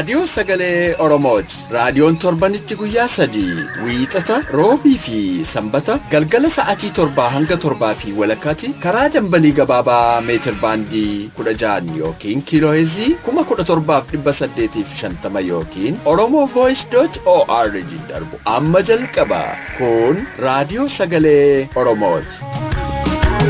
Raadiyoo Sagalee Oromooti. Raadiyoon torbanitti guyyaa 3, Wiixata, Roobii fi Sanbata galgala sa'aatii 7 hanga 7:30 karaa dambalii gabaabaa meetir baandii 16 yookiin kiiloo heerzii 17,850 yookiin oromovoice.org darbu amma jalqaba. Kun Raadiyoo Sagalee Oromooti.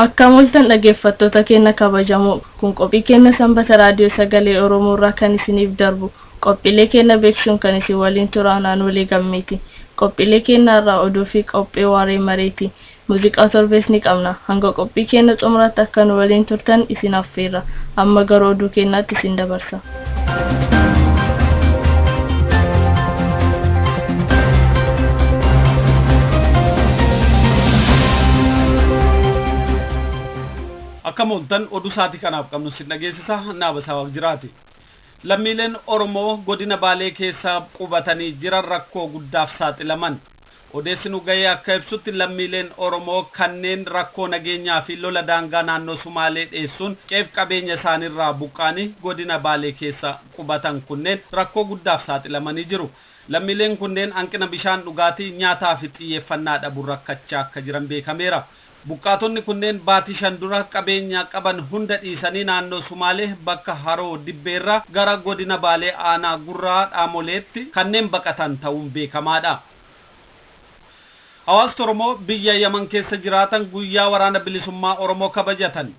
Akkam ooltan dhaggeeffattoota keenya kabajamoo, kun qophii keenya Sanbata Raadiyoo Sagalee Oromoo irraa kan isiniif darbu. Qophiilee keenya beeksisuun kan isin waliin turan Aanulee Gammeeti. Qophiilee keenya irraa oduu fi qophii waaree mareeti. Muuziqaa torbees ni qabna. Hanga qophii keenya xumuraatti akka nu waliin turtan isin affeerra. Amma gara oduu keenyaatti isin dabarsa. Akkam ooltan, oduu sa'aatii kanaaf qabnu sin dhageessisa, Naabasaa Waaqjiraati. Lammiileen Oromoo godina Baalee keessa qubatanii jiran rakkoo guddaaf saaxilaman. Odeessi nu gahee akka ibsutti, lammiileen Oromoo kanneen rakkoo nageenyaa fi lola daangaa naannoo Sumaalee dheessuun qeef qabeenya isaaniirraa buqqaanii godina Baalee keessa qubatan kunneen rakkoo guddaaf saaxilamanii jiru. Lammiileen kunneen hanqina bishaan dhugaatii, nyaataa fi xiyyeeffannaa dhabuun rakkachaa akka jiran beekameera. Buqqaatonni kunneen baatii 5 dura qabeenya qaban hunda dhiisanii naannoo Sumaalee bakka Haroo Dibbeerraa gara godina Baalee aanaa Gurraa Dhaamoleetti kanneen baqatan ta'uun beekamaadha. Hawaasni Oromoo biyya Yaman keessa jiraatan guyyaa waraana bilisummaa Oromoo kabajatan.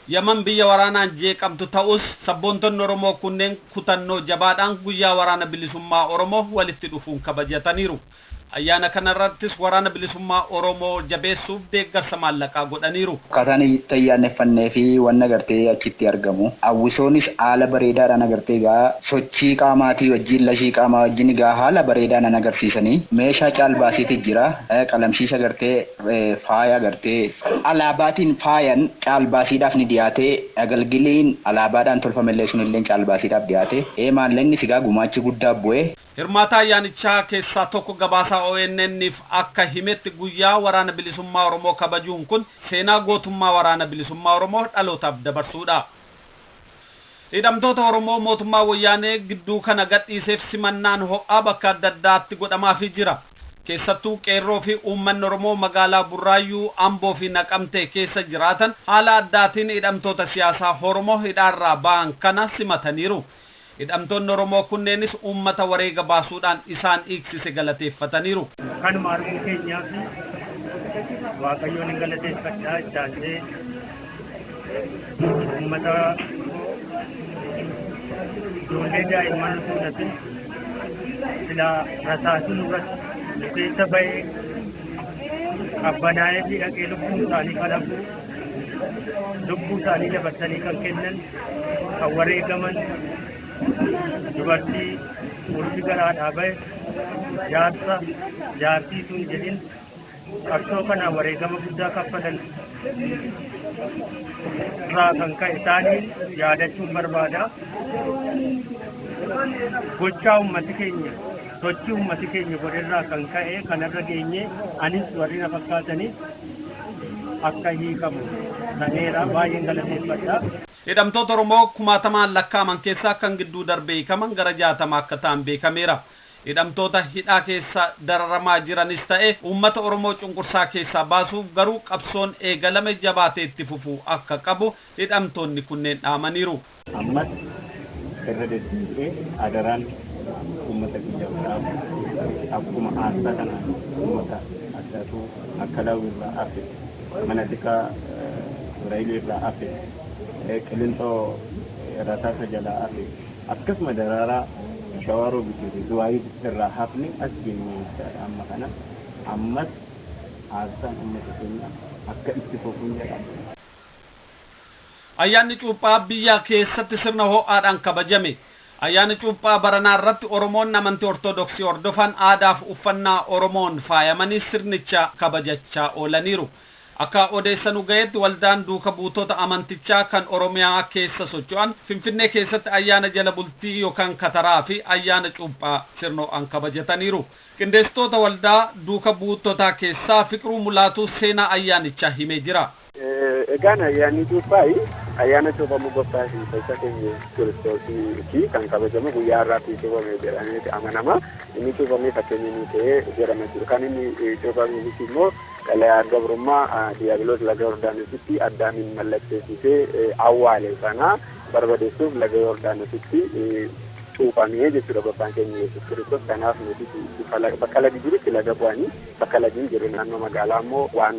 Yaman biyya waraanaan jeeqamtu ta'us, sabboontonni Oromoo kunneen kutannoo jabaadhaan guyyaa waraana bilisummaa Oromoo walitti dhufuun kabajataniiru. Ayyaana kanarrattis waraana bilisummaa Oromoo jabeessuuf deeggarsa maallaqaa godhaniiru. Akkaataan itti ayyaaneffannee fi wanna gartee achitti argamu. Hawwisoonis haala bareedaadhaan agartee egaa sochii qaamaatii wajjin, lashii qaamaa wajjin egaa haala bareedaadhaan agarsiisanii, meeshaa caalbaasiitu jira. Qalamsiisa gartee faaya gartee alaabaatiin faayan caalbaasiidhaaf ni dhiyaate. Agalgiliin alaabaadhaan tolfamellee sunillee caalbaasiidhaaf dhiyaate. Maallaqni sigaa gumaachi guddaa bu'e. Hirmaataa ayyaanichaa keessaa tokko gabaasaa ONN'if akka himetti, guyyaa waraana bilisummaa Oromoo kabajuun kun seenaa gootummaa waraana bilisummaa Oromoo dhalootaaf dabarsuudha. Hidhamtoota Oromoo mootummaa Wayyaanee gidduu kana gadhiiseef simannaan ho'aa bakka adda addaatti godhamaafii jira. Keessattuu qeerroo fi uummanni Oromoo magaalaa Burraayyuu, Amboo fi Naqamtee keessa jiraatan haala addaatiin hidhamtoota siyaasaa Oromoo hidhaarraa ba'an kana simataniiru. Hidhamtoonni Oromoo kunneenis uummata wareega baasuudhaan isaan hiiksise galateeffataniiru. Kanuma arguu keenyaa fi Waaqayyoon hin galateeffadhaa. Ittaansee uummata ijoollee daa'imman fuudhatin silaa rasaasni nurratti nu keessa ba'ee qabbanaa'ee fi dhaqee lubbuun isaanii kan hafu, lubbuu isaanii dabarsanii kan kennan, kan wareegaman, dubartii ulfi garaadhaa ba'e, jaarsa jaartii sun jedhin, qabsoo kana wareegama guddaa kaffalan irraa kan ka'e isaaniin yaadachuun barbaada. Gochaa uummati keenya, sochii uummati keenya godherraa kan ka'e kanarra geenye, anis warri na fakkaatanis akka hiikamu ta'eera, baay'een galateeffadha. Hidhamtoota Oromoo kumaatamaan lakkaa'aman keessaa kan gidduu darbee hiikaman gara 60 akka ta'an beekameera. Hidhamtoota hidhaa keessa dararamaa jiranis ta'e uummata Oromoo cunqursaa keessaa baasuuf garuu qabsoon eegalame jabaatee itti fufuu akka qabu hidhamtoonni kunneen dhaamaniiru. Ammas irra deddeebi'ee adaraan uummata kiyyaaf dhaabu, akkuma aarsaa kana uummata addaatu akka laawwirraa hafe, mana tikaa Israa'el irraa hafe, Qilinxoo rasaasa jalaa hafe, akkasuma daraaraa Shawaroo bituu fi Zuwaayii irraa hafne as geenye jechaadha. Amma kana ammas aarsaan uummata keenya akka itti fufuun jedhama. Ayyaanni cuuphaa biyya keessatti sirna ho'aadhaan kabajame. Ayyaanni cuuphaa baranaa irratti Oromoon amantii Ortodoksii hordofan aadaaf uffannaa Oromoon faayamanii sirnicha kabajachaa oolaniiru. Akka odeessanuu gaheetti waldaan duuka buutota amantichaa kan Oromiyaa keessa socho'an Finfinnee keessatti ayyaana jala bultii yookaan kataraa fi ayyaana cuuphaa sirno'aan kabajataniiru. Qindeessitoota waldaa duuka buutotaa keessaa Fiqiruu Mulaatuu seenaa ayyaanichaa himee jira. Egaan ayyaanni cuuphaa ayyaana cuuphamuu gooftaa fi fayyisaa keenya Yesuus Kiristoosiiti kan kabajamu guyyaa har'aatti cuuphame jedhamee amanama. Inni cuuphamee fakkeenya inni ta'ee jedhama jiru. Kan inni cuuphameefis immoo xalayaa gabrummaa Diiyaabiloos laga Yordaanositti Addaamiin mallatteessisee awwaale sana barbadeessuuf laga Yordaanositti cuuphamee jechuudha gooftaan keenya Yesuus Kiristoos. Kanaaf nuti bakka lagi jirutti laga bu'anii bakka lagi hin jirre naannoo magaalaa immoo waan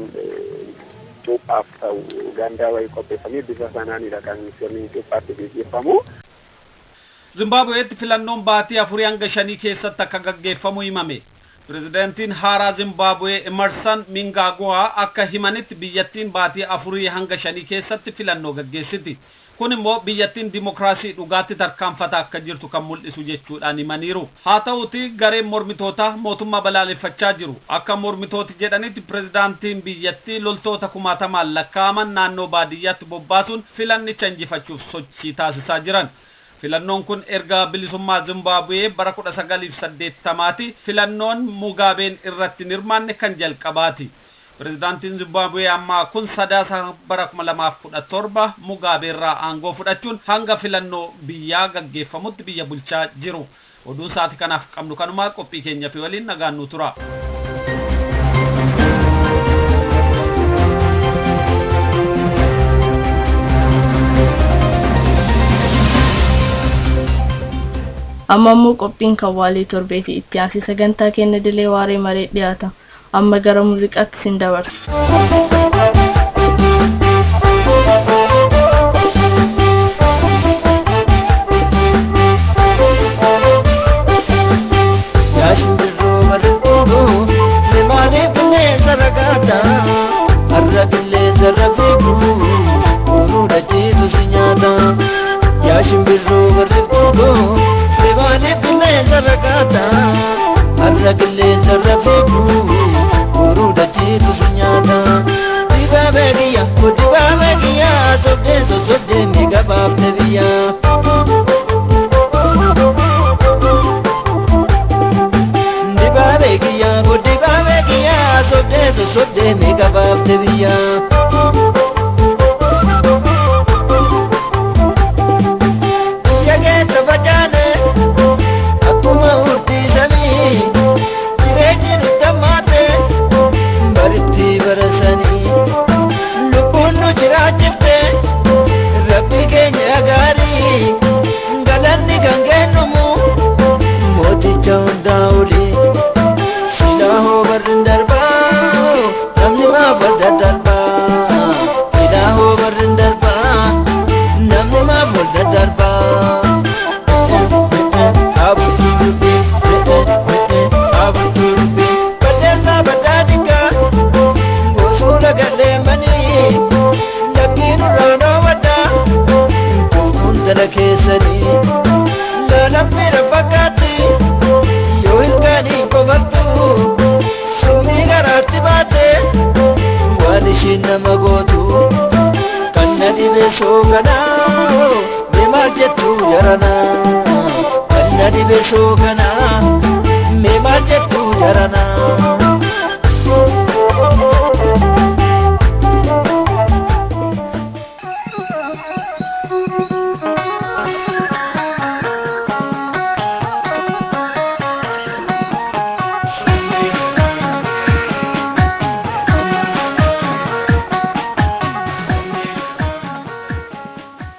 cuuphaaf ta'u gandaa wayii qopheeffamee bifa sanaanidha kan sirni cuuphaatti gaggeeffamu. Zimbaabuweetti filannoon baatii 4 hanga 5 keessatti akka gaggeeffamu himame. Pirezidaantiin haaraa Zimbaabuwee Emerson Mnangagwa akka himanitti biyyattiin baatii 4 hanga 5 keessatti filannoo gaggeessiti. Kun immoo biyyattiin dimokiraasii dhugaatti tarkaanfataa akka jirtu kan mul'isu jechuudhaan himaniiru. Haa ta'uuti gareen mormitootaa mootummaa balaaleffachaa jiru. Akka mormitooti jedhanitti pirezidaantiin biyyattii loltoota kumaatamaan lakkaa'aman naannoo baadiyyaatti bobbaasuun filannicha injifachuuf sochii taasisaa jiran. Filannoon kun erga bilisummaa Zimbaabuwee bara 1980 filannoon Mugaabeen irratti hin hirmaanne kan jalqabaati. Pirezidaantiin Zimbaabuwee ammaa kun sadaasa bara 2017 Mugaabeerraa aangoo fudhachuun hanga filannoo biyyaa gaggeeffamutti biyya bulchaa jiru. Oduun sa'aatii kanaaf qabnu kanumaa qophii keenya fi waliin nagaan nu tura. Amma immoo qophiin kan waalii torbeeti itti aansee sagantaa keenya dilee waaree maree dhiyaata. Amma gara muuziqaatti sin dabarsa.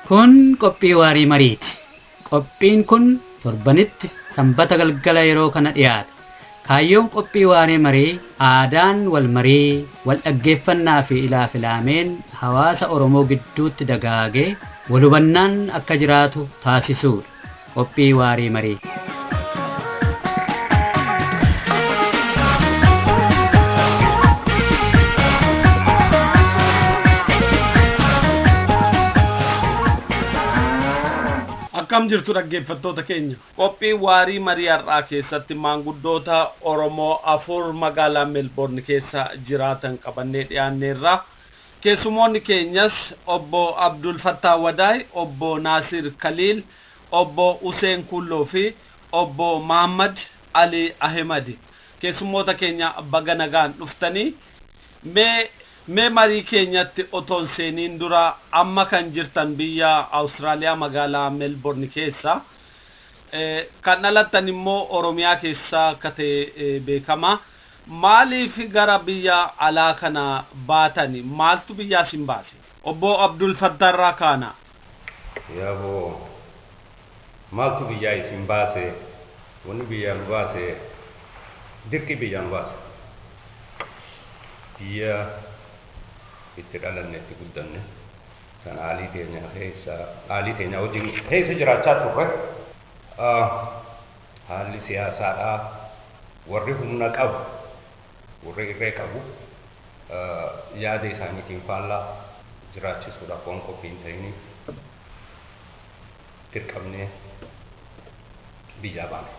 Kun qophii waarii mariiti. Qophiin kun torbanitti sanbata galgala yeroo kana dhiyaata. Kaayyoon qophii waaree marii aadaan wal marii wal dhaggeeffannaa fi ilaafilaameen hawaasa Oromoo gidduutti dagaagee wal hubannaan akka jiraatu taasisuudha. Qophii waarii marii. Akka Akkam jirtu dhaggeeffattoota keenya. Qophii waarii marii har'aa keessatti maanguddoota Oromoo afur magaalaa Meelboorn keessa jiraatan qabannee dhiyaanneerra. Keessumoonni keenyas obbo Abdul Fattah Wadaay, obbo Naasir Kaliil, obbo Useen Kulloo fi obbo Mahammad Ali Ahmad. Keessummoota keenya baga nagaan dhuftanii mee marii keenyatti otoo hin seeniin dura amma kan jirtan biyya Awustiraaliyaa magaalaa Meelboorn keessa, kan dhalattan immoo Oromiyaa keessa akka ta'e beekama. Maaliif gara biyya alaa kana baatani? Maaltu biyyaa isin baase? Obbo Abdul Fattah irraa kaana. Yaaboo, maaltu biyyaa isin baase? Wanni biyyaa nu baase dirqi biyyaa nu baase. Biyya itti dhalanne, itti guddanne san haalii teenya keessa, haalii teenya wajjin keessa jiraachaa turre. Haalli siyaasaadhaa warri humna qabu, warri irree qabu yaada isaaniitiin faallaa jiraachisuudhaaf waan qophii hin ta'iniif dirqamnee biyyaa baane.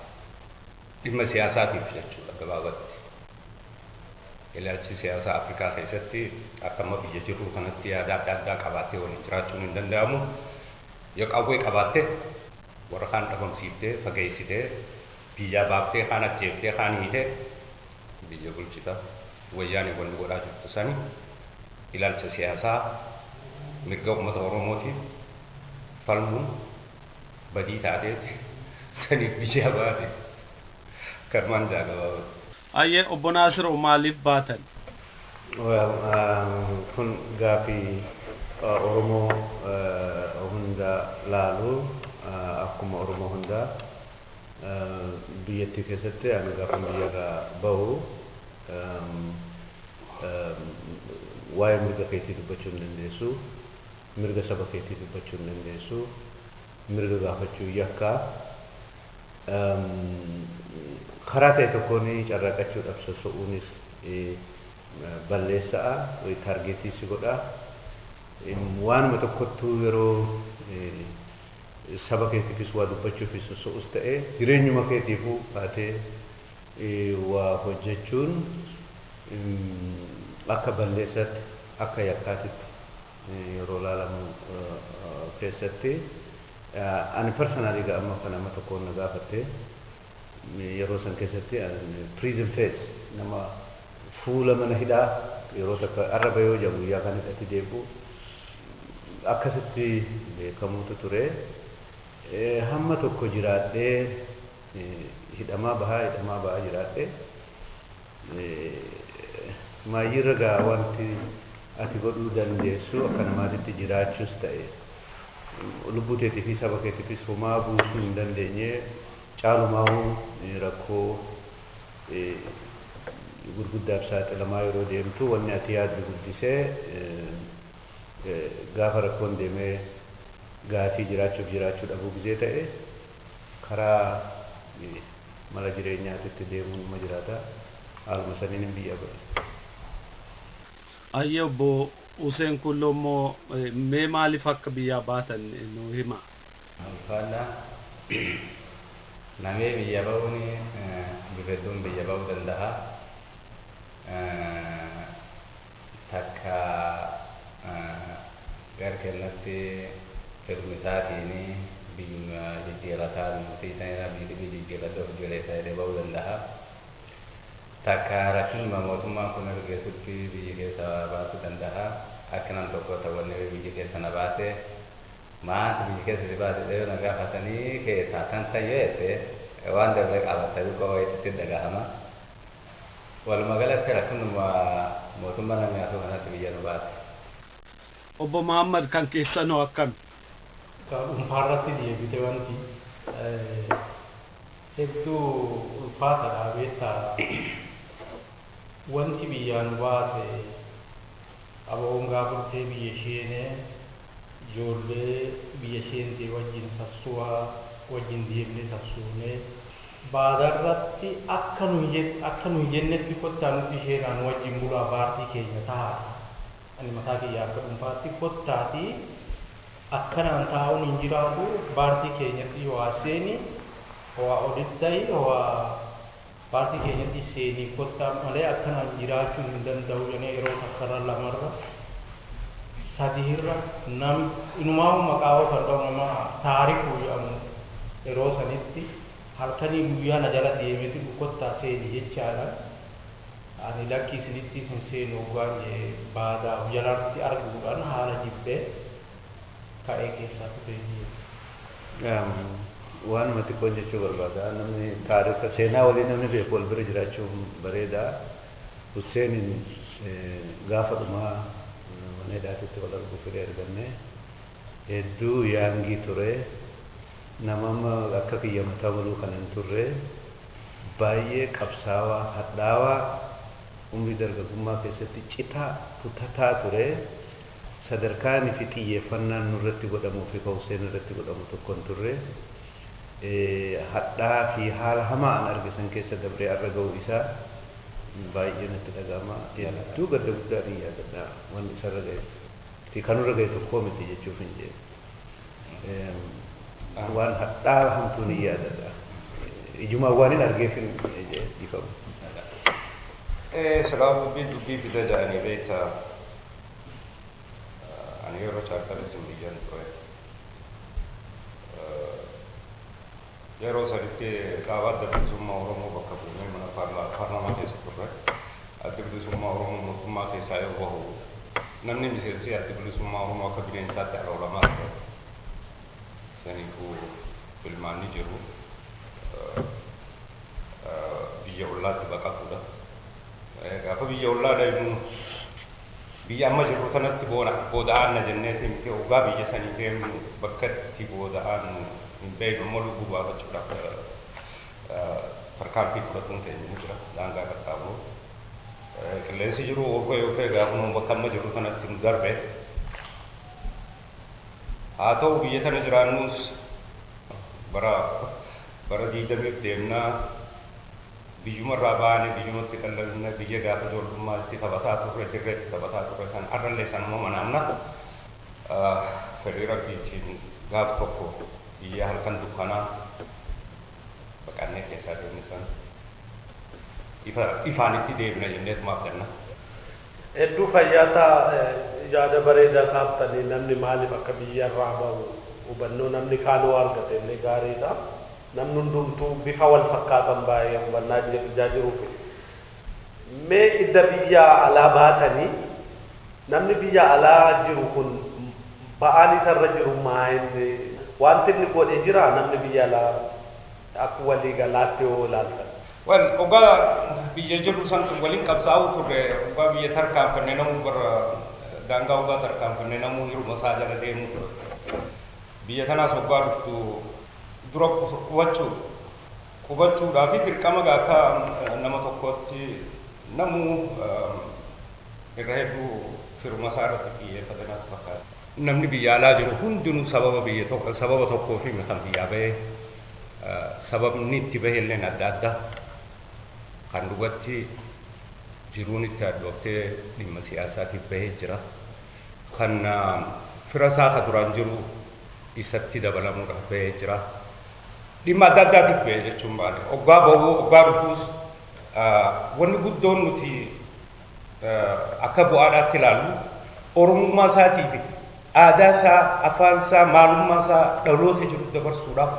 Dhimma siyaasaatiif jechuudha gabaabatti. Ilaalchi siyaasaa Afrikaa keessatti akka amma biyya jirru kanatti yaada adda addaa qabaattee waliin jiraachuun hin danda'amu. Yoo qawwee qabaatte warra kaan dhabamsiiftee, fageessitee, biyyaa baaftee, kaan ajjeeftee, kaan hiitee biyya bulchita. Wayyaanee wanni godhaa jirtu sani ilaalcha siyaasaa mirga uummata Oromootiif falmuun badii taateeti saniif biyyaa baate. Kanumaan jaa gabaabatti. Ayyee, obbo Naasiroo, maaliif baatan? Well, kun gaafii Oromoo hunda laalu. Akkuma Oromoo hundaa biyyattii keessatti ani gaafa biyyarraa bahu waa'ee mirga keetii dubbachuu hin dandeessu, mirga saba keetii dubbachuu hin dandeessu, mirga gaafachuu yakkaa. Karaa ta'e tokkoon carraaqachuudhaaf soso'uunis balleessa'a, target si godha. Waanuma tokkottuu yeroo saba keetiifis waa dubbachuufis soso'us ta'e, jireenyuma keetiifuu kaatee waa hojjechuun akka balleessatti, akka yakkaatitti yeroo ilaalamu keessatti, ani personally amma kan nama tokkoon na gaafatte, yeroo san keessatti prison face, nama fuula mana hidhaa, yeroo takka arraba yoo jedhu guyyaa kan hidhatti deebi'u akkasitti beekamuutu ture. Hamma tokko jiraadhee, hidhamaa bahaa, hidhamaa bahaa jiraadhee, maayyirra gaa wanti ati godhuu dandeessu akka namaatitti jiraachuus ta'e, lubbuu teetii fi saba keetiifis homaa buusuu hin dandeenye, caalumaa'uu rakkoo gurguddaaf saaxilamaa yeroo deemtu, wanni ati yaaddu guddisee gaafa rakkoon deemee gaafii jiraachuuf jiraachuu dhabuu gizee ta'e, karaa mala jireenyaatitti deemuun numa jiraata. Haaluma saniin hin biyya ba'e. Ayyee, obbo Hussein Kulloo immoo mee maaliif akka biyyaa baatan nu hima. Ulfaadha. Namni biyya ba'uun bifa hedduun biyya ba'uu danda'a. Takka gara kennatti fedhuma isaatiin biyyuma jijjiirrataa nuti biyya jijjiirratee of jireessa jedhee ba'uu danda'a. Takka rakkinuma mootummaan kun argeessutti biyya keessa baasuu danda'a. Akka nam tokko ta'u biyya keessa na baase, maanti biyya keessa si baase jedhee na gaafatanii keessaa kan ta'e waan dabre qabatanii qofaa itti dhagahama. Walumaa galatti rakkinuma mootummaa namni haasoo kanatti biyya nu baase. Obbo Muhammad, kan keessanoo akkami? Dhuunfaarratti deebite, wanti hedduu ulfaataadha beektaa. Wanti biyyaa nu baase, aboon gaafa biyya isheenee ijoollee biyya isheentee wajjin sassuwaa wajjin deemnee sassuunee baadarratti akka nu jennetti kottaa nuti isheenaan wajjin bulaa, paartii keenya ta'a. Ani mataa kiyya akka dhuunfaatti kottaatii Akkanaan taa'uun hin jiraatu, paartii keenyatti waa seeni, waa olitti waa paartii keenyatti seenii kottaa malee akkanaan jiraachuun hin danda'u jedhee yeroo takkarra lamarra sadiirra nam inumaa maqaa kan dha'u nama Taarikuu jedhamu yeroo sanitti halkanii guyyaa na jala deemeeti kottaa seeni jechaadha. Ani lakki isinitti isin seenu hoggaan jee baadaaf jalatti arguudhaan haala jibbee ka'ee keessaa kutee deeme. Waanuma xiqqoon jechuu barbaada. Namni taarika seenaa walii namni beeku wal bira jiraachuun bareeda. Husseeniin gaafa dhumaa mana hidhaatitti wal arguu fedhe arganne hedduu yaangii ture. Nama amma akka kiyya mataa maluu kan hin turre, baay'ee qabsaawaa hadhaawaa, umrii dargaggummaa keessatti citaa kutataa ture. Sadarkaan fi xiyyeeffannaan nurratti godhamuu fi ka Hussein irratti godhamu tokko hin turre. Hadhaa fi haala hamaa an arge san keessa dabree arra ga'uu isaa baay'ee natti dhaga'ama. Hedduu gadda guddaa ni yaadadha wanni isarra ga'e. Fi kanurra ga'e tokkoo miti jechuuf hin jee. Waan hadhaa hamtuu ni yaadadha. Ijumaan waan hin argeef hin dhiifamu. Silaa dubbii dubbii fida jedhanii beektaa. Ani yeroo chaartara biyyan ture. Yeroo sanitti dhaaba Adda Bilisummaa Oromoo bakka buunee mana paarlaamaa keessa turre. Adda Bilisummaa Oromoo mootummaa keessaa yoo bahu namni miseensi Adda Bilisummaa Oromoo akka bineensaatti aloolamaa ture. Saniifuu filmaanni jiru biyya ollaatti baqatuudha. Gaafa biyya ollaa deemnu biyya amma jirru kanatti booda'aanna jenneeti miti, ogaa biyya sanii deemnu bakka itti booda'aannu hin beeknu, immoo lubbuu baafachuudhaaf tarkaanfii fudhatuun keenya ni jira daangaa qaxxaamuru. Qilleensi jiru oofee oofee gaafa nu bakka amma jirru kanatti nu darbe. Haa ta'u biyya tana jiraannus bara 20f deemnaa, biyyumarraa baane biyyumatti qallalna, biyya gaafa ijoollummaatti taphataa turre, dirreetti taphataa turre san arrallee sanuma manaamna. Fedhii Rabbiitiin gaaf tokko biyya halkan dukkanaa baqannee keessaa deemne san ifaanitti deebina jenneetumaaf jenna. Hedduu fayyaa yaada bareedaa kaaftanii, namni maaliif akka biyyarraa bahu hubannoo namni kaanuu argate illee gaariidha. Namni hundumtuu bifa wal fakkaatan baay'ee hubannaa ijaa jiruuf. Mee idda biyya alaa baatanii namni biyya alaa jiru kun ba'aan isarra jiru maayinni wanti inni godhe jira namni biyya alaa akka walii galaatti yoo ilaaltan? Well, ogaa biyya jirru san waliin qabsaa'uu turre, ogaa biyya tarkaanfanne namuu bara daangaa ogaa tarkaanfanne namuu hiruma isaa jala deemu ture. Biyya tanaas ogaa dhuftu dura qubachuudhaa fi dirqama akka nama tokkotti namuu irra hedduu firuma isaa irratti xiyyeeffate natti fakkaata. Namni biyya alaa jiru hundinuu sababa biyya tokko sababa tokkoo fi kan biyyaa bahee sababni itti bahe illee adda adda. Kan dhugatti jiruun itti addooftee dhimma siyaasaatiif bahee jira. Kan fira isaa ka duraan jiru isatti dabalamuudhaaf bahee jira. Dhimma adda addaatiif bahee jechuun maali? Oggaa bahuu oggaa dhufuus wanni guddoon nuti akka bu'aadhaatti ilaallu Oromummaa isaatii fi aadaa isaa, afaan isaa, maalummaa isaa dhaloota jiru dabarsuudhaaf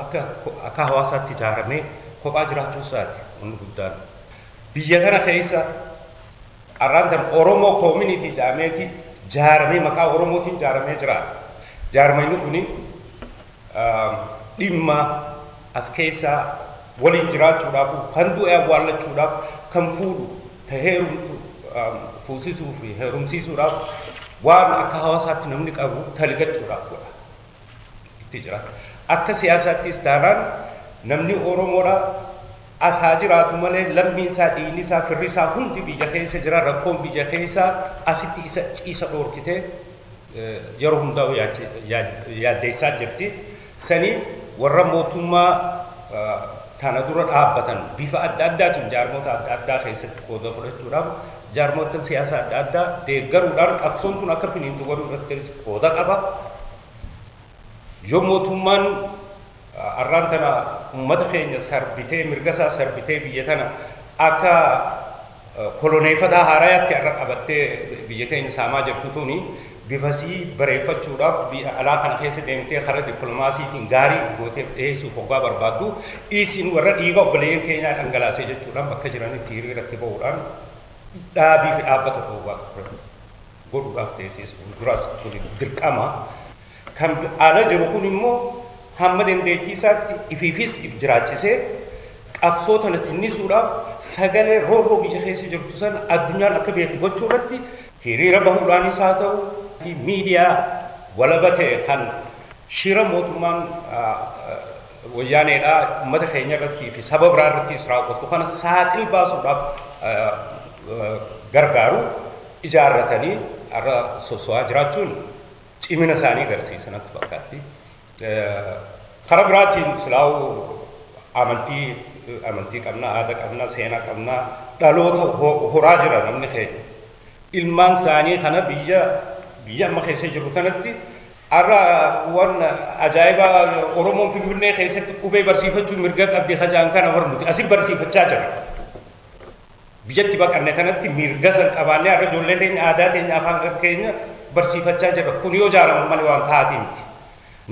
akka hawaasaatti ijaaramee kophaa jiraachuu isaati wanni guddaan. Biyya kana keessa arraan tan Oromoo community jedhameeti jaaramee maqaa Oromootiin jaaramee jiraata. Jaarmayni kuni dhimma as keessaa waliin jiraachuudhaaf, kan du'e awwaallachuudhaaf, kan fuudhu heerumtu fuusisuu fi heerumsiisuudhaaf, waan akka hawaasaatti namni qabu taligachuudhaaf godha itti jira. Akka siyaasaattis taanaan namni Oromoodha as haa jiraatu malee lammiin isaa, dhiigni isaa, firri isaa hundi biyya keessa jira. Rakkoon biyya keessa asitti isa ciisa dhoorkitee yeroo hundaa'u yaaddeessaa jirti. Sanii warra mootummaa tana dura dhaabbatan bifa adda addaatiin jaarmoota adda addaa keessatti qooda fudhachuudhaaf, jaarmoota siyaasaa adda addaa deeggaruudhaan qabsoon kun akka finiintu godhuu irratti qooda qaba. Yoo mootummaan arraan tana uummata keenya sarbitee mirga isaa sarbitee biyya tana akka koloneeffataa haarayaatti har'a qabattee biyya keenya saamaa jirtu tuni bifasii bareeffachuudhaaf biyya alaa kana keessa deemtee karaa dippiloomaasiitiin gaarii gootee dhiyeessuuf hoggaa barbaaddu isin warra dhiiga obboleeyyan keenyaa dhangalaasee jechuudhaan bakka jiranitti hiriiratti ba'uudhaan dhaabii fi dhaabbata hoggaa godhuudhaaf teessis fuulduraas kun dirqama. Kan ala jiru kun immoo hamma dandeettii isaatti ifiifis if jiraachisee qabsoo tana tinnisuudhaaf sagalee roorroo biyya keessa jirtu sana addunyaan akka beeku gochuu irratti hiriira bahuudhaanis haa ta'u miidiyaa walaba ta'e kan shira mootummaan wayyaaneedhaa uummata keenya irratti fi saba biraa irrattis raawwatu kana saaxil baasuudhaaf gargaaru ijaarratanii har'a soso'aa jiraachuun cimina isaanii agarsiisa natti fakkaatti. Karaa biraatiin silaa'u amantii qabna, aadaa qabna, seenaa qabna, dhaloota horaa jira namni keenya. Ilmaan isaanii kana biyya amma keessa jiru kanatti har'a waan ajaa'ibaa Oromoon Finfinnee keessatti qubee barsiifachuu mirga qabdi hajaan kana warra nuti asii barsiifachaa jirra. Biyyatti baqanne kanatti mirga san qabaannee har'a ijoollee keenya aadaa keenya afaan keenya barsiifachaa jirra. Kun yoo ijaaraman malee waan taatee miti.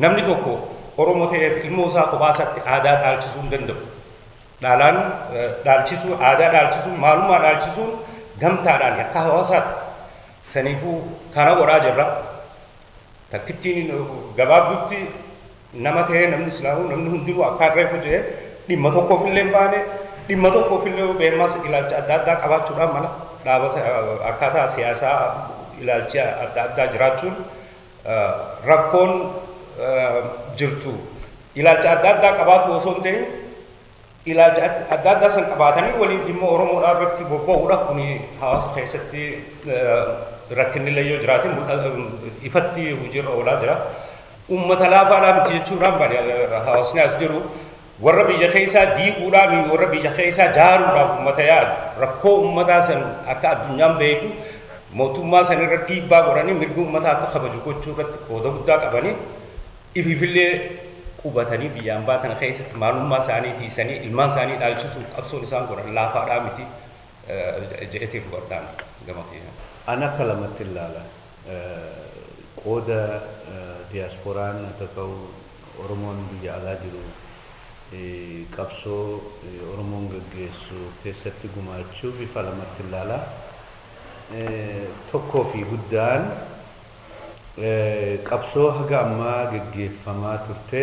Namni tokko Oromoo ta'eef ilmoo isaa kophaa isaatti aadaa dhaalchisuu hin danda'u. Dhaalaan dhaalchisuu, aadaa dhaalchisuun, maalummaa dhaalchisuun gamtaadhaan akka hawaasaatti. Saniifuu kana godhaa jirra. Takkittiin gabaabdutti nama ta'ee namni islaamuu namni hundinuu akka reefu jedhee dhimma tokkoof illee hin baane dhimma tokkoof illee beemas ilaalcha adda addaa qabaachuudhaan mala dhaabata akkaataa siyaasaa ilaalcha adda addaa jiraachuun rakkoon jirtu ilaalcha adda addaa qabaatu osoo hin ta'in ilaalcha adda addaa san qabaatanii waliin dhimma Oromoodhaa irratti bobba'uudha. Kun hawaasa keessatti rakkinni illee yoo jiraate ifatti hojiirra oolaa jira. Uummata laafaadhaa miti jechuudhaan bane hawaasni as jiru warra biyya keessaa diiguudhaan warra biyya keessaa jaaruudhaaf uummata yaadu rakkoo uummataa san akka addunyaan beeku mootummaa san irra dhiibbaa godhanii mirga uummataa akka kabaju gochuu irratti qooda guddaa qabanii ifiifillee qubatanii biyyaan baatan keessatti maalummaa isaanii tiisanii ilmaan isaanii dhaalchisuuf qabsoon isaan godhan laafaadhaa miti jedheetiif godhaan gama keenya. An akka lamatti ilaala. Qooda diyaaspooraan akka ta'u Oromoon biyya alaa jiru qabsoo Oromoon gaggeessu keessatti gumaachuu bifa lamatti ilaala. Tokkoo fi guddaan qabsoo haga ammaa gaggeeffamaa turte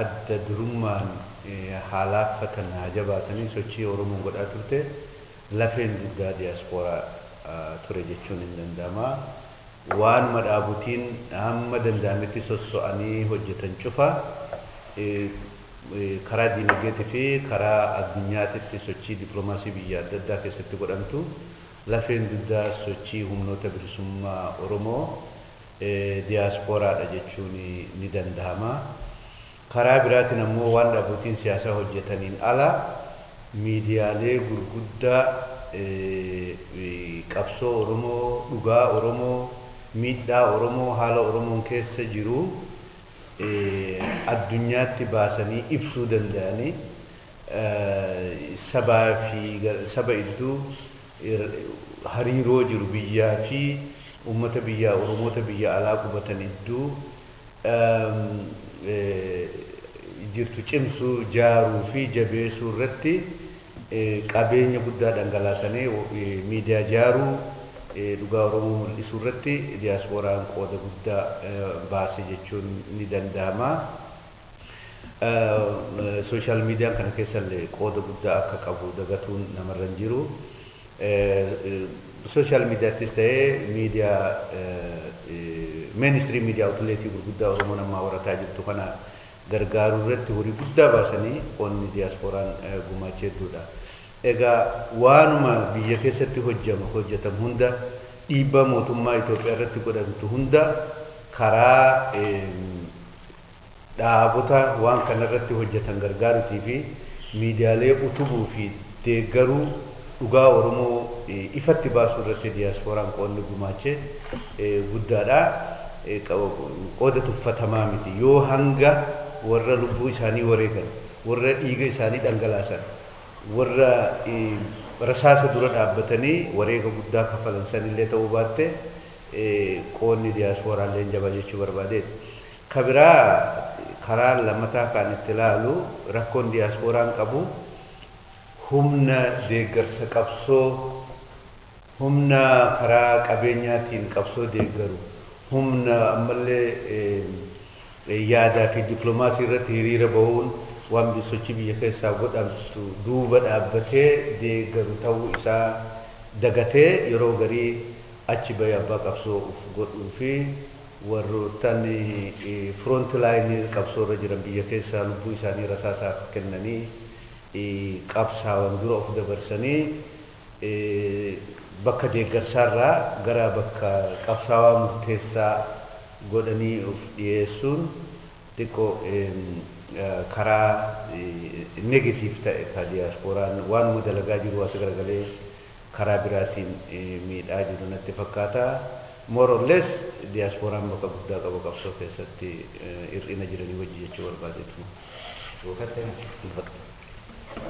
adda durummaan haalaaffatan haa jabaatanii sochii Oromoon godhaa turte lafeen dugdaa diyaaspooraa ture jechuun hin danda'ama. Waanuma dhaabutiin hamma danda'ametti sosso'anii hojjetan cufa karaa diinagdeetii fi karaa addunyaatitti sochii dippiloomaasii biyya adda addaa keessatti godhamtu lafeen dugdaa sochii humnoota bilisummaa Oromoo diyaaspooraadha jechuun ni danda'ama. Karaa biraatiin ammoo waan dhaabotiin siyaasaa hojjetaniin ala miidiyaalee gurguddaa qabsoo Oromoo, dhugaa Oromoo, miidhaa Oromoo, haala Oromoon keessa jiru addunyaatti baasanii ibsuu danda'anii sabaa fi saba iddoo hariiroo jiru biyyaa fi uummata biyyaa Oromoota biyya alaa qubatan iddoo jirtu cimsuu jaaruu fi jabeessuu irratti qabeenya guddaa dhangalaasanii miidiyaa jaaruu dhugaa Oromoo mul'isuu irratti diyaaspooraan qooda guddaa baase jechuun ni danda'ama. Sooshaal miidiyaan kana keessallee qooda guddaa akka qabu dagatuun namarra hin jiru. Sooshaal miidiyaattis ta'ee miidiyaa meenistrii miidiyaa awutileetii gurguddaa Oromoon ammaa horataa jirtu kana gargaaruu irratti horii guddaa baasanii qoonni diyaaspooraan gumaachee hedduudha. Egaa waanuma biyya keessatti hojjetamu hunda dhiibbaa mootummaa Itoophiyaa irratti godhamtu hunda karaa dhaabota waan kanarratti hojjetan gargaaruutii fi miidiyaalee utubuu fi deeggaruu dhugaa Oromoo ifatti baasuu irratti diyaaspooraan qoonni gumaachee guddaadha. Qooda tuffatamaa miti yoo hanga warra lubbuu isaanii wareegan, warra dhiiga isaanii dhangalaasan, warra rasaasa dura dhaabbatanii wareega guddaa kafalan sanillee ta'uu baatte qoonni diyaasporaallee jaba jechuu barbaadeeti. Ka biraa karaa lammataa kan itti ilaalu rakkoon diyaasporaan qabu humna deeggarsa qabsoo, humna karaa qabeenyaatiin qabsoo deeggaru, humna ammallee yaadaa fi dippiloomaasii irratti hiriira bahuun waan sochii biyya keessaa godhamtu duuba dhaabbatee deeggaru ta'uu isaa dagatee yeroo garii achi bahee abbaa qabsoo uf godhuu fi warroottan front line qabsoo irra jiran biyya keessaa lubbuu isaanii rasaasaaf kennanii qabsaawan dura of dabarsanii bakka deeggarsaarraa gara bakka qabsaawaa murteessaa godhanii of dhiyeessuun xiqqoo karaa negative ta'e ka diyaaspooraan waanuma dalagaa jiru as garagalee karaa biraatiin miidhaa jiru natti fakkaata. More or less diyaaspooraan bakka guddaa qaba qabsoo keessatti hir'ina jiranii wajji jechuu barbaadeetu. Buufattee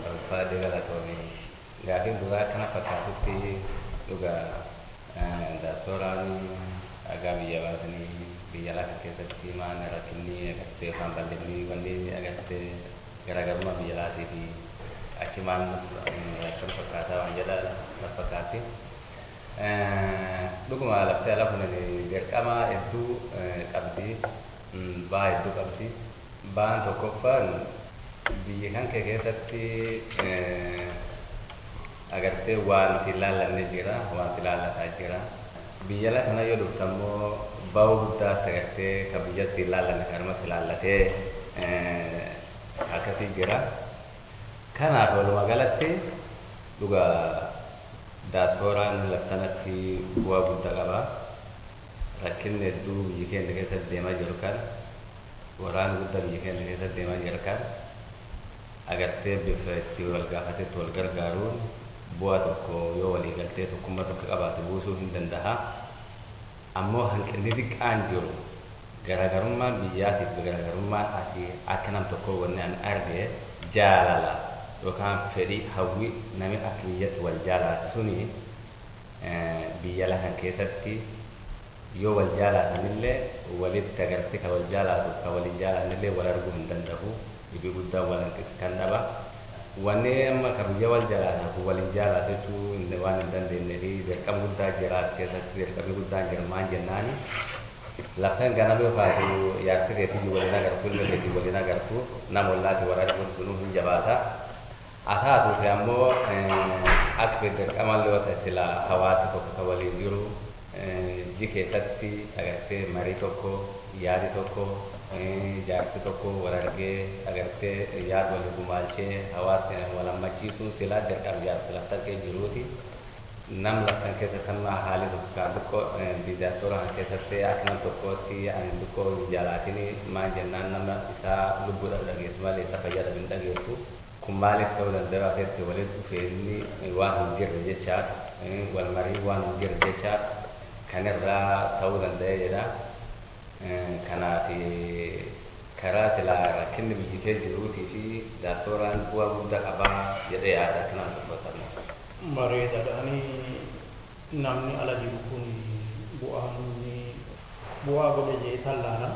barbaade galatoomii. Gaafiin duraa akkana fakkaatutti dhugaa diyaaspooraan dhagaa biyya baasanii biyya lafa keessatti maan rakkinni agartee yookaan bal'inni wanni agartee garaagarummaa biyya laatii fi achi maal akkam fakkaataa waan jedha na fakkaatti. Dhuguma laftee ala kun dirqama hedduu qabdi, ba'aa hedduu qabdi. Ba'aan tokkoffaan biyya kan kee keessatti agartee waan si ilaallanne jira, waan si ilaallataa jira. Biyya ala kana yoo dhufte ammoo ba'uu guddaa agartee ka biyyatti ilaallanne kanuma si ilaallatee akkasii jira. Kanaaf walumaa galatti dhugaa diyaaspooraan laftanatti bu'aa guddaa qaba. Rakkinni hedduu biyya keenya keessatti deemaa jiru kan waraana guddaa biyya keenya keessatti deemaa jiru kan agartee bifa itti wal gaafatetti wal gargaaruun bu'aa tokko yoo walii galtee tokkummaa tokko qabaate buusuu hin danda'a. Ammoo hanqinni xiqqaan jiru garaagarummaan biyyaatiif garaagarummaan asii akka nam tokkoo wanni an arge jaalala yookaan fedhii hawwii namni akka biyyatti wal jaalatu suni biyya lafan keessatti yoo wal jaalatanillee walitti agartee ka wal jaalatu ka wal hin jaalannillee wal arguu hin danda'u dhibii guddaan wal hanqis kan dhaba. Wanni amma ka biyya wal jaalatu wal hin jaalatu jechuu waan hin dandeenye fi dirqama guddaa jira as keessatti dirqamni guddaan jira maan jennaani. Laftan ganama yookaan yaarsi keetii waliin agartu ilma keetii waliin agartu nama wallaati wal arguun sunuu hin jabaata. Haa fi ammoo akka dirqama yoo ta'e sila hawaasa tokko kan waliin jiru ji keessatti agartee marii tokko yaadi tokko jaarsi tokko wal argee agartee yaada walii gumaalchee hawaasni wal hammachiisuun sila dirqama jaarsi laftan kee jiruuti. Nam laftan keessatti amma haalli tokko kan xiqqoo diiyaasporaa keessatti akka nam tokkootti ani xiqqoo hin jaalaatin maal jennaan nama isaa lubbuudhaaf dhageessu malee isa fayyadamu hin dhageessu. Kun maaliif ta'uu danda'a keessatti walitti dhufeenyi waan hin jirre jechaadha. Wal marii waan hin jirre jechaadha. Kanirraa ta'uu danda'e jedha. Kanaaf karaa silaa rakkinni biyyi kee jiruutii fi diyaaspooraan bu'aa guddaa qabaa jedhee yaada akkanaan dubbatamu. Bareedaadha. Namni ala jiru kun bu'aa godhe jee tallaala.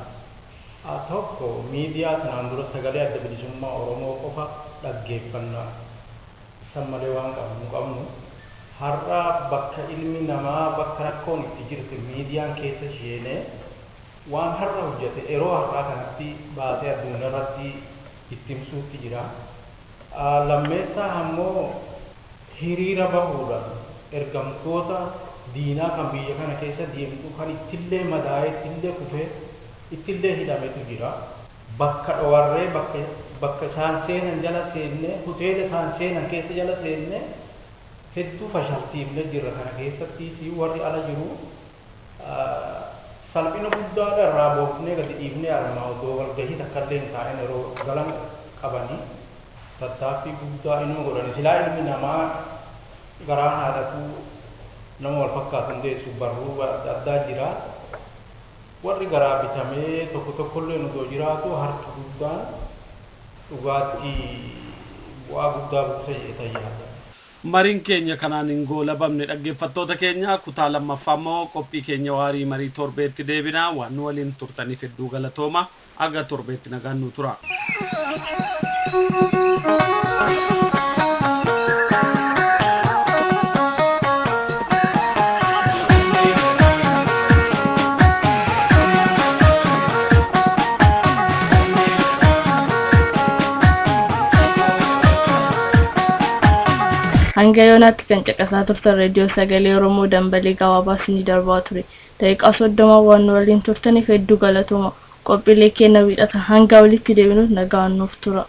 Tokko miidiyaa kanaan dura sagalee adda bilisummaa Oromoo qofa dhaggeeffannaa san malee waan qabnu qabnu har'a bakka ilmi namaa bakka rakkoon itti jirtu miidiyaan keessa seenee waan har'a hojjete yeroo har'aa kanatti baasee addunyaa irratti itti himsuutti jira. Lammeessaa ammoo hiriira bahuudhaan ergamtoota diinaa kan biyya kana keessa deemtu kan ittillee madaa'ee ittillee kufee ittillee hidhametu jira. Bakka dhowarree bakka isaan seenan jala seennee hoteela isaan seenan keessa jala seennee hedduu fashalsiifnee jirra kana keessatti si warri ala jiru salphina guddaadha irraa boofnee gadi dhiifnee armaa odoo walgahii takkallee hin taa'in yeroo galan qabanii tattaaffii guddaa inuma godhani silaa ilmi namaa garaan haadhatu nama wal fakkaatu hundeessu barruu adda addaa jira. Warri garaa bitamee tokko tokkollee odoo jiraatu, harki guddaan dhugaatti bu'aa guddaa buusa jedhee yaada. Mariin keenya kanaan hin goolabamne, dhaggeeffattoota keenya. Kutaa lammaffaa immoo qophii keenya waarii marii torbeetti deebina. Waan nu waliin turtaniif hedduu galatooma. Aga torbeetti nagaan nu tura. Hanga yoonaatti kan caqasaa turtan reediyoo Sagalee Oromoo dambalii gabaabaa isinii darbaa ture. Daqiiqaa 30 waan nu waliin turtaniif hedduu galatooma. Qophiilee keenya wiixata hanga walitti deebinuuf nagaan nuuf tura.